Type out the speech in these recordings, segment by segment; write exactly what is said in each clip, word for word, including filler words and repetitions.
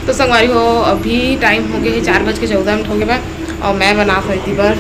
तो संगवारी हो, अभी टाइम हो गए हे चार बज के चौदह मिनट हो गए बा, और मैं बनात हूँ एती बर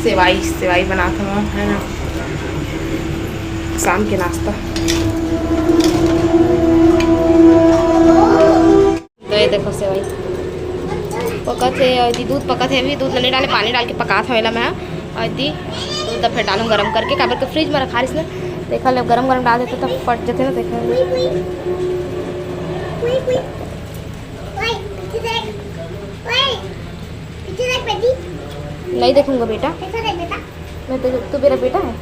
सेवाई, सेवाई बनात हूँ, है ना, शाम के नाश्ता। तो ये देखो सेवाई पकत हे, और एती दूध पकत हे, अभी दूध नहीं डाले, पानी डाल के पकात हूँ एला मैं, और एती दूध ला फिर डालूँ गरम करके, काबर के फ्रिज में रखा रहीस ना, देखा ले गरम गरम डाल देते तब फट जाते ना, देखा। नहीं देखूंगा बेटा। मैं तो, तू मेरा बेटा है।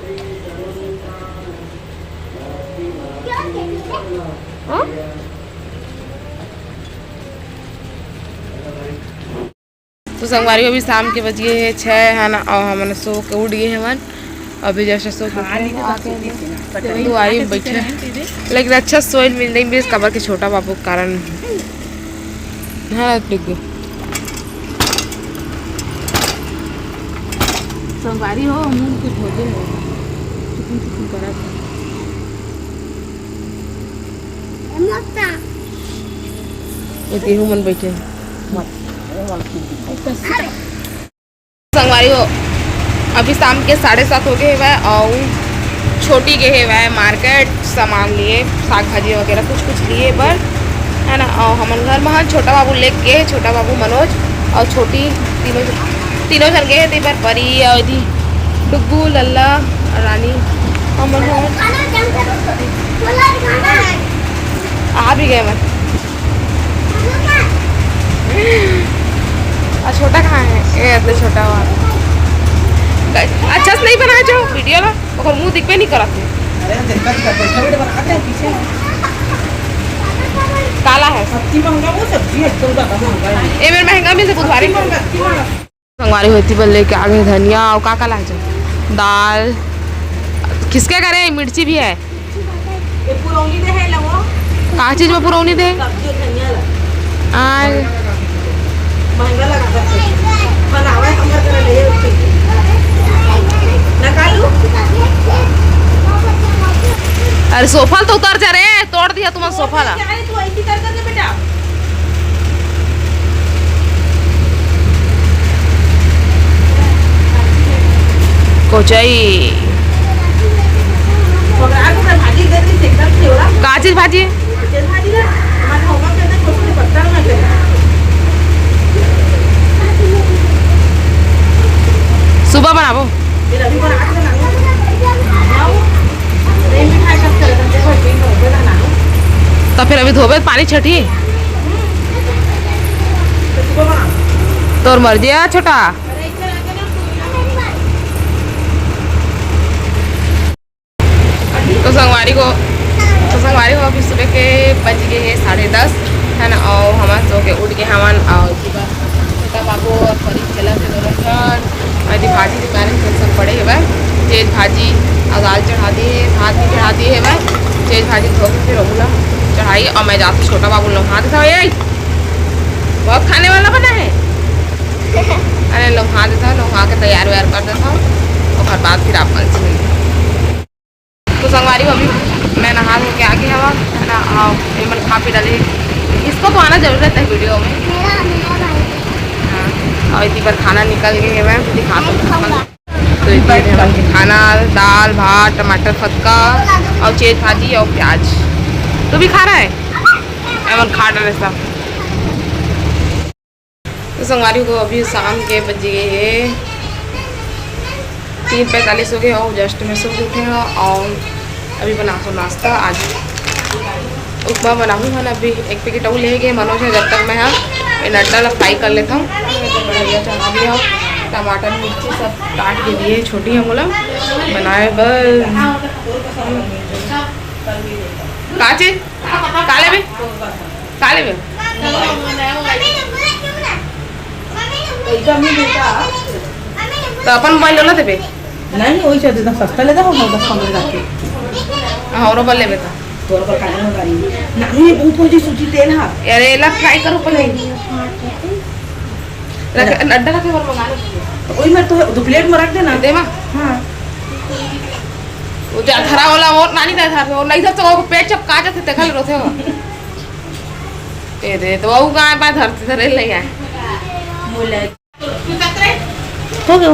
हाँ? तो संगवारी हो, अभी शाम के बज गए हे छः, है ना, और हमन सो के उठ गए हवन। अभी जैसे सो के उठे हवन, आके दुआरी में बैठे हैं। लेकिन अच्छा सोए मिल नहीं मिलिस, काबर के छोटा बाबू के कारण। हाँ, टिक गए। संगवारी हो, हमन के भोजन हो। चुकुन चुकुन करत हे। ये तीनों मन बैठे हैं। संगवारी हो, अभी शाम के साढ़े सात हो गए हेवय, और छोटी गए हेवय मार्केट सामान लिए, साग भाजी वगैरह कुछ कुछ लिए बर, है ना। और हमन घर में हन, छोटा बाबू लेके गए, छोटा बाबू मनोज और छोटी, तीनों, तीनों झन गए हे, ते बर परी और एती डुग्गू, लल्ला और रानी, हमन हो। आ भी गए मैं। और छोटा कहाँ है? ये तो छोटा हुआ। अच्छा से नहीं बनाए जो वीडियो ला, ओकर मुंह दिखबे नहीं करत हे। अरे, देखा, देखा, बैठा, बैठा बनाते हैं पीछे। काला है। अति महंगा वो सब्जी है, एकदम ज्यादा महंगा है। ए मेर महंगा मिलथे बुधवारी। अति महंगा, अति महंगा। संगवारी हो, एती बर लेके आ गए धनिया और का का लाए जो? दाल, खिसके करे, मिर्ची भी है। ये पुरौनी दे है लवो। का चीज में पुरौनी दे? सब्जी धनिया ला। आय। महंगा लगा था। बनावे हमर घर ले उठे। ना कालू? अरे सोफा तो उतर जा रे, तोड़ दिया तुम सोफा ला। क्या है तू ऐसी कर कर दे बेटा? कोचई। का चीज भाजी? सुबह बनाबो। तो फिर अभी धोबे पानी छटी। तोर मर्जी है छोटा। तो संगवारी हो, तो संगवारी हो, अभी सुबह के बज गए हैं साढ़े दस, है ना, और हमन सो के उठ गए हवन, और छोटा बाबू और परी खेलत हे दोनों झन। और एती भाजी दुकान में सब पड़े हेवय, चेज भाजी और दाल चढ़ा दिए, भात भी चढ़ा दिए हेवय, चेज भाजी धो के फिर ओहू ला चढ़ाई, और मैं जात हूँ छोटा बाबू ला नहा देता हूँ। ए, बहुत खाने वाला बना है। अरे नहा देता हूँ, नहा के तैयार वैयार कर देता हूँ, ओकर बाद फिर आप मन से मिलते हैं। तो संगवारी हो, अभी मैं नहा धो के आ गई हवा, है ना। आओ, ये मन खा पी डाले, इसको तो आना जरूरत है वीडियो में। मेरा, मेरा भाई। हाँ, और एती बर खाना निकल गए मैं दिखा दो। तो ये हमन के खाना, दाल, भात, टमाटर फतका और चेज भाजी और प्याज। तू भी खा रहा है? एमन खा डाले सब। तो संगवारी हो, अभी शाम के बज गए हे तीन पैंतालीस हो गए और जस्ट मैं सो के उठे हूँ और अभी बनाहूँ नाश्ता। आज उपमा बनाहूँ है ना। अभी एक पैकेट अउ ले गए मनोज है, जब तक मैं हाँ ये नड्डा ला फ्राई कर लेता हूँ। बढ़िया चढ़ा दिया हूँ, टमाटर मिर्ची सब काट के दिए छोटी हम लोग बनाए बर। का चीज? का लेबे? का लेबे? तो अपन मोबाइल ला देबे? नहीं, वही चलते तो सस्ता लेता होगा दस पन्द्रह हजार के। हाँ, और ऊपर लेबे तो। तोर पर काहे मंगाई? नहीं, वो पूरी सूची तेल हा। अरे, एला फ्राई करो पहले। रख, अड्डा रखे और मंगा लो। तो वही में तो दो प्लेट में रख देना। देवा? हाँ। वो जा धरा वाला और नानी का धरा, और नहीं था तो वो पेट चपका जाते, देखा ले रोते हो। ए दे, तो वो गाय बा धरती धरे ले आए। हो गयो।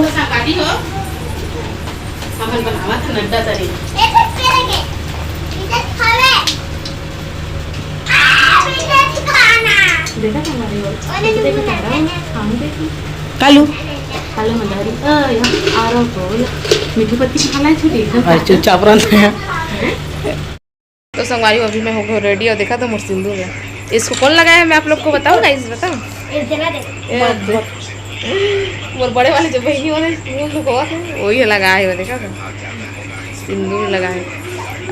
हमन बनावत नड्डा तरी। देखा था हमारे वो। कालू। कालू मदारी। आ रहा बोल। मीठू पत्ती खा ला छोटी एकदम। चुपचाप रहना है। तो संगवारी हो, अभी मैं हो गई रेडी और देखा तो मोर सिंदूर है। इसको कौन लगाया है, मैं आप लोग को बताऊँ गाइस, बताऊँ। मोर बड़े वाले जो बहनी वाले वो लोग हुआ थे, वही लगाए हुए, देखा था सिंदूर लगाए।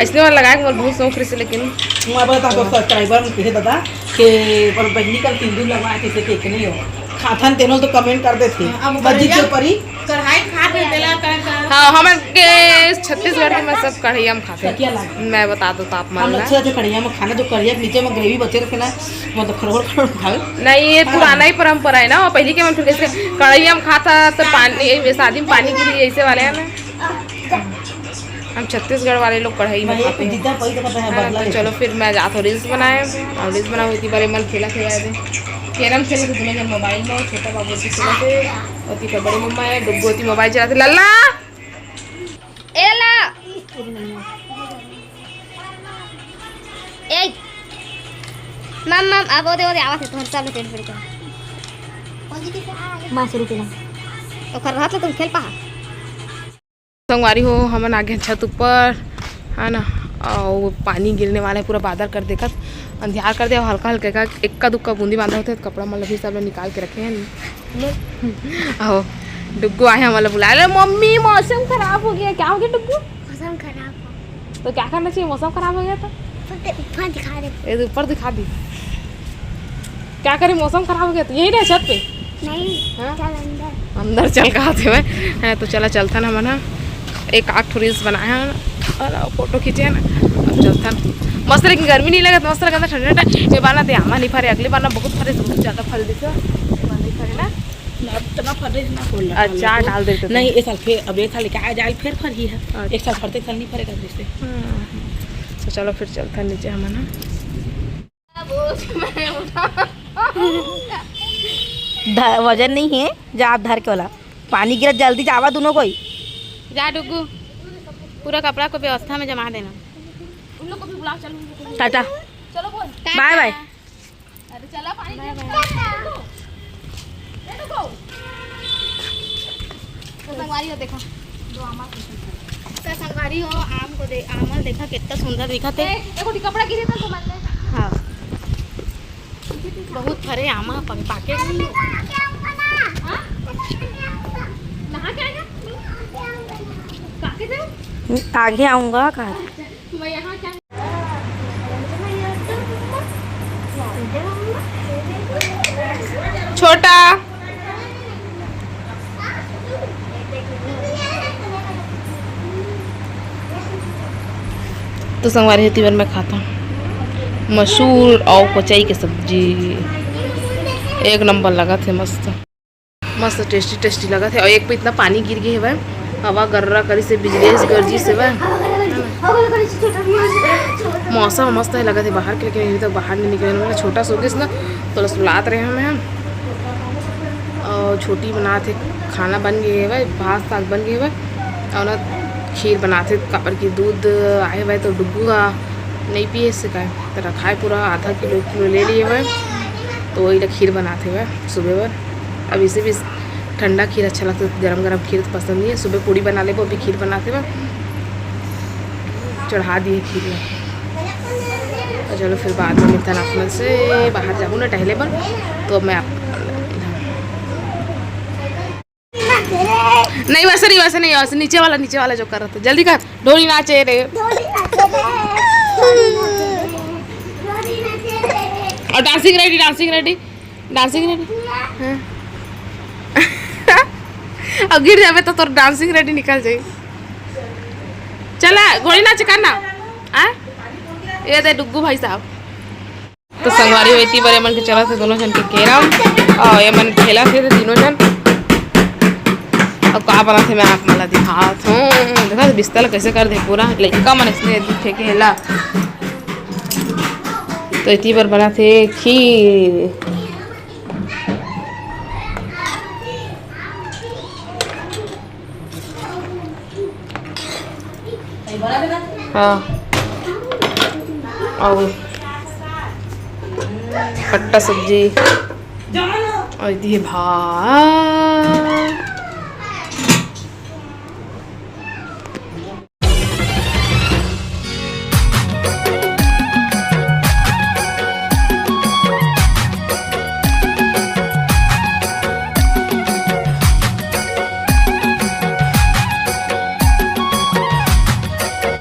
ऐसने वाला लगाए मोर बहुत शौक रही, लेकिन मोर बड़ा तो सब्सक्राइबर मन कहे दादा के पर बहनी का सिंदूर लगवाए किसे के नहीं हो खाथन तेनो तो कमेंट कर देते। मस्जिद के ऊपर ही कढ़ाई खा के देला का। हाँ, हमन के छत्तीसगढ़ के में सब कढ़ैया में खाथे। मैं बता दो तो आप मन ला। अच्छा जो कढ़ैया में खाना, जो कढ़ैया के नीचे में ग्रेवी बचे रखे ना, मतलब खरोड़ खरोड़ खावे। नहीं, ये पुराना ही परंपरा है ना, पहले के मन फिर कैसे कढ़ैया में खाता तो पानी, शादी में पानी गिरी ऐसे वाले है ना। हम छत्तीसगढ़ वाले लोग कढ़ाई में खाते हैं। तो चलो फिर मैं जात हूँ रील्स बनाए और रील्स बनाओ इतनी बारे मन खेला खेला दे। कैरम खेल के दोनों जन मोबाइल में, छोटा बाबू जी खेला थे और तीसरा बड़े मम्मा है डुग्गो ती मोबाइल चलाते। लल्ला, ए लल्ला, ए मम मम, अब ओदे ओदे आवाज है तुम्हारे सामने पेट भर के। माँ शुरू के ना। ओकर रहत ले तुम खेल पा। संगवारी हो, हमन आ गए छत ऊपर, है ना, और पानी गिरने वाला है, पूरा बादल कर देखत, अंधियार कर दे, हल्का हल्का का एक्का दुक्का बूंदी बांधा होते, तो कपड़ा मन भी सब लोग निकाल के रखे हैं। आहो, डुग्गू आए हैं, हमारा बुला ले, "मम्मी, मौसम खराब हो गया।" क्या हो गया डुग्गू? मौसम खराब हो। तो क्या करना चाहिए, मौसम खराब हो गया तो? ऊपर दिखा दे। ये ऊपर दिखा दी। क्या करे, मौसम खराब हो गया तो यही रहे छत पे। नहीं, हाँ? चल अंदर। अंदर चल कहा थे मैं। हाँ, तो चला चलथन हमन हा। एक आठ ठो रील्स बनाए हैं और फोटो खींचे हैं ना। अब चलथन। मस्त, लेकिन गर्मी नहीं लगत, मस्त लगत, ठंडा ठंडा। ये बार ना ते आमा नहीं फरे, अगली बार ना बहुत फरे, बहुत ज्यादा फल दिखे। ये बार नहीं फरे ना। ना, उतना फरे ना कोई। अच्छा, डाल देते थे। नहीं, इस साल फिर, अब एक साल क्या जाए, फिर फर ही है। अच्छा। एक साल फरते, एक साल नहीं फरेगा जैसे। हाँ। तो चलो फिर चलथन नीचे हमन हा। ध-, वजन नहीं है, जा आप धर के वाला। पानी गिरत, जल्दी जावा दोनों कोई। जा डुग्गू, पूरा कपड़ा को व्यवस्था में जमा देना। उन लोग को भी बुला, चलो, उन लोग को भी। टाटा। चलो बोल। बाय बाय। अरे चला पानी दे। तो संगवारी हो, देखो, दो आमा के। तो संगवारी हो, आम को दे, आमा देखा कितना सुंदर दिखा थे। ए, देखो, कपड़ा गिरे था तो मत ले। हाँ। बहुत फरे आमा पक-, पाके। हाँ? नहा के आएगा? पाके जाओ। आगे आऊँगा कहा। मैं यहाँ क्या छोटा। तो संगवारी हो, तिवन मैं खाता मसूर और कोचई के सब्जी, एक नंबर लगा थे, मस्त। मस्त टेस्टी टेस्टी लगत हे। और एक पे इतना पानी गिर गए हे भाई, हवा गर्रा करी से बिजली से गरजी से भाई। मौसम मस्त हे लगत हे बाहर के, लेकिन अभी तक बाहर नहीं निकले। मेरा छोटा सो गइस ना, तो सुलात रहे हम हैं। और छोटी बनात हे, खाना बन गए हे भाई, भात साग बन गए हे भाई। और ना खीर बनात हे, काबर की दूध आए भाई तो डुग्गू हा नहीं पिए से काय, तो रखाए पूरा आधा किलो, एक किलो ले लिए भाई। तो वही ला खीर बनात हे भाई सुबह बर। अब इसे भी ठंडा खीर अच्छा लगता है, गरम गरम खीर तो पसंद नहीं है। सुबह पूड़ी बना लेबो, अभी खीर बनाते हुए चढ़ा दिए खीर में। और चलो फिर बाद में मिलता ना अपने से, बाहर जाऊँ ना टहले बर, तो मैं आप नहीं, वैसे नहीं, वैसे नहीं, वैसे नीचे वाला, नीचे वाला जो कर रहा था, जल्दी कर, ढोली नाचे रे। ढोली नाचे रे। ढोली नाचे रे। ढोली नाचे रे। और dancing ready, dancing ready. Dancing ready? हाँ। अब गिर जाबे तो तोर डांसिंग रेडी निकल जाई। चला, घोड़ी नाच करना। आ? ये दे डुग्गू भाई साहब। तो संगवारी हो, इतनी बार एमन के चलत हे दोनों झन के कैरम, और एमन खेलत हे तीनों झन। अब का बनत हे मैं आप मन ला दिखात हूँ। देखा तो बिस्तर ला कैसे कर दे पूरा, लइका मन इसने फेंके हेला। तो इतनी बार बनाथे खीर। हाँ, और खट्टा सब्जी, और ये भात।